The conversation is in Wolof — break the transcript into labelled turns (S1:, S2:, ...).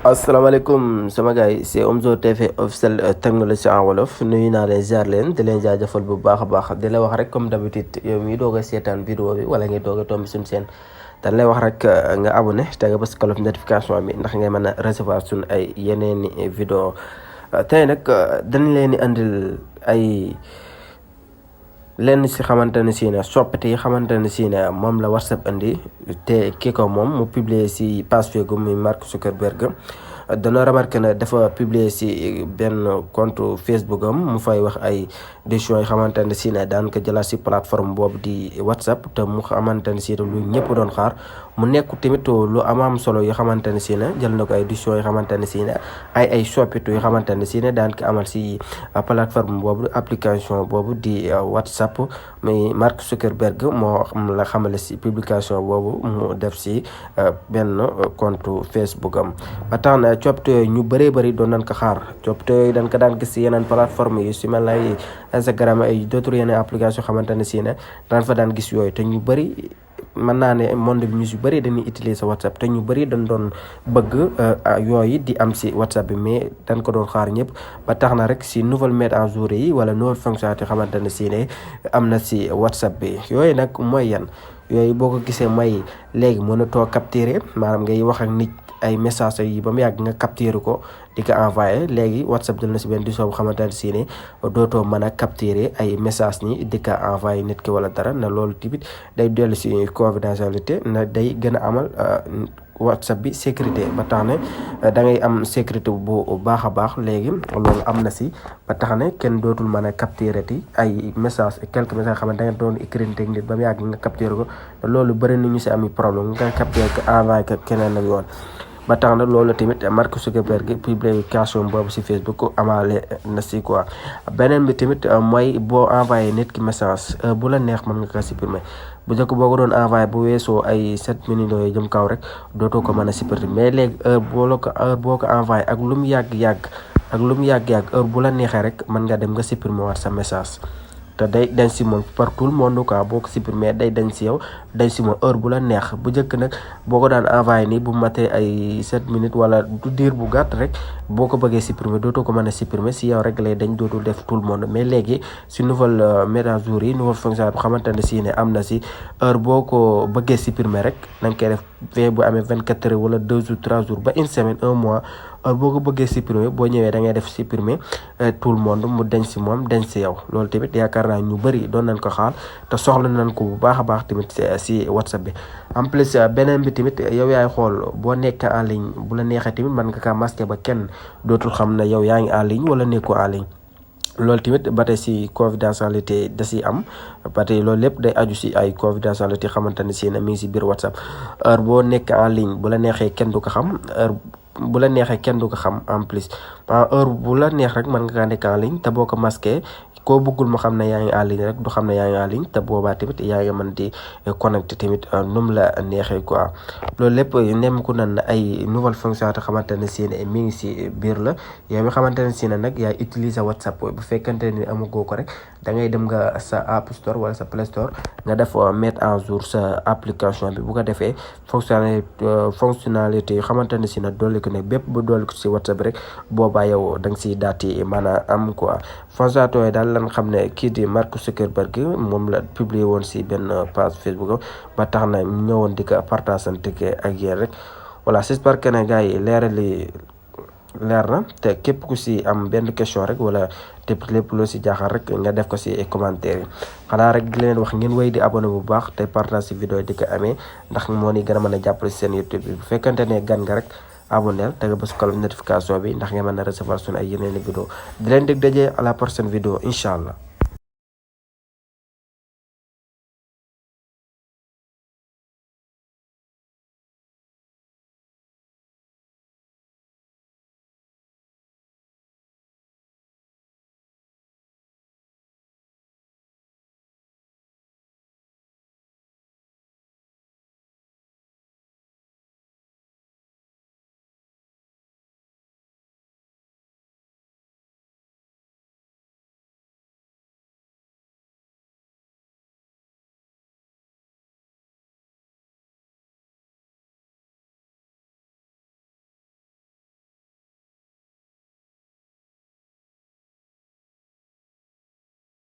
S1: asalaamaaleykum sama gars yi c'est Omzo TV officiel technologie en wolof nuyu naa leen ziar leen di leen jaajëfal bu baax a baax di la wax rek comme d'habitude yow mi doog a seetaan vidéo bi wala ngay doog a tomb suñu seen dañ lay wax rek nga abonné te nga bës cloche notification bi ndax ngay mën a recevoir suñu ay yeneeni vidéo tey nag dañ leen di andil ay lenn si xamante ne si ne soppite yi xamante ne si ne moom la WhatsApp indi te kii ko moom mu publier si page Facebook muy Mark Zuckerberg dana remarqué ne dafa publier si benn compte Facebook am mu fay wax ay décisions yi xamante ne si ne daan ko jëlaat si plateforme boobu di WhatsApp te mu xamante ne si ne lu ñëpp doon xaar mu nekk tamit lu am solo yoo xamante ne si ne jël na ko ay décisions yoo xamante ne si ne ay soppitu yoo xamante ne si ne daan ko amal si plateforme boobu application boobu di WhatsApp muy Mark Zuckerberg moo la xamale si publication boobu mu def si benn compte Facebook am ba tax na coppite yooyu ñu bëree bëri doon nañ ko xaar coppite yooyu dañ ko daan gis si yeneen plateforme yi si mel na ay Instagram ay d'autres yeneen application xamante ne si ne daan fa daan gis yooyu te ñu bëri mën naa ne monde bi ñu si bëri dañuy utiliser WhatsApp te ñu bëri dañ doon bëgg yooyu di am si WhatsApp bi mais dañ ko doon xaar ñëpp ba tax na rek si nouvelle mise à jour yi wala nouvelle fonctionnalité xamante ne si ne am na si WhatsApp bi yooyu nag mooy yan yooyu boo ko gisee mooy léegi mënatoo capturer maanaam ngay wax ak nit ay message yi ba mu yàgg nga capturer ko di ko envoyé léegi WhatsApp jël na si benn décision bu xamante ne si ne dootoo mën a capturer ay message ni di ko envoyé nit ki wala dara na loolu tamit day dellu si confidentialité na day gën a amal WhatsApp bi sécurité ba tax ne da ngay am sécurité bu baax a baax léegi loolu am na si ba tax ne kenn dootul mën a capturer ti ay message quelques messages xamante da nga doon écrire nit ba mu yàgg nga capturer ko loolu bëri na ñu si ami problème nga capturer ko envoyé ko keneen ak yoon ba tax na loolu tamit Mark Zuckerberg publication boobu si Facebook amaale na si quoi beneen bi tamit mooy boo envoyé nit ki message bu la neex mën nga ko supprimer bu njëkk boo ko doon envoyé bu weesoo ay 7 minutes yooyu jëm kaw rek dootoo ko mën a supprimer mais léegi heure boo ko envoyé ak lu mu yàgg-yàgg heure bu la neexee rek mën nga dem nga supprimer waat sa message te day dañ si moom par tout le monde quoi boo ko supprimer day dañ si yow dañ si moom heure bu la neex bu njëkk nag boo ko daan envoyé nii bu matee ay 7 minutes wala du diir bu gàtt rek boo ko bëggee supprimer dootoo ko mën a supprimer si yow rek lay dañ dootul def tout le monde mais léegi si nouvelle mise à jour yi nouvelle fonction bu xamante ne si ne am na si heure boo ko bëggee supprimer rek da nga koy def bu amee 24 heures wala 2 jours 3 jours ba une semaine un mois heure boo ko bëggee supprimer boo ñëwee da ngay def supprimer tout le monde mu denc si moom denc si yow loolu tamit yaakaar naa ñu bëri doon nañ ko xaar te soxla nañ ko bu baax a baax tamit si WhatsApp bi en plus beneen bi tamit yow yaay xool boo nekk en ligne bu la neexee tamit mën nga kaa masquer ba kenn dootul xam ne yow yaa ngi en ligne wala nekkoo en ligne loolu tamit ba tey si confidentialité da si am ba tey loolu lépp day aju si ay confidentialité xamante ne si ne mi ngi si biir WhatsApp heure boo nekk en ligne bu la neexee kenn du ko xam bu la neexee kenn du ko xam en plus heure bu la neex rek mën nga kaa nekk en ligne te boo ko masqué koo bëggul mu xam ne yaa ngi en ligne rek du xam ne yaa ngi en ligne te boobaa tamit yaa ngi mën di connecté tamit nu mu la neexee quoi loolu lépp nemmeeku nan ay nouvelle fonction te xamante ne si ne mi ngi si biir la yow mi xamante ne si ne nag yaay utiliser WhatsApp bu fekkante ni amagoo ko rek da ngay dem nga sa App Store wala sa Play Store nga def mettre en jour sa application bi bu ko defee fonctionnalité yi xamante ne si ne dolli ko ne bépp bu dolli ko si WhatsApp rek boobaa yow da nga siy daati mën a am quoi fonctionnalité daal lan xam ne kii di Mark Zuckerberg moom la publier woon si benn page Facebook ba tax na ñëwoon di ko partageante ak yéen rek voilà j'espère que ne gars yi leer na te képp ku si am benn question rek wala te lépp loo si jaaxal rek nga def ko si commentaire yi xanaa rek di leen wax ngeen wéy di abonné bu baax te partage si vidéo yi di ko amee ndax moo ni gën a mën a jàppale si seen YouTube bi bu fekkante ne gan nga rek abonnel te nga bës cloche notification bi ndax nga mën a recevoir suñu ay yeneen vidéo di leen dig daje à la prochaine vidéo incha allah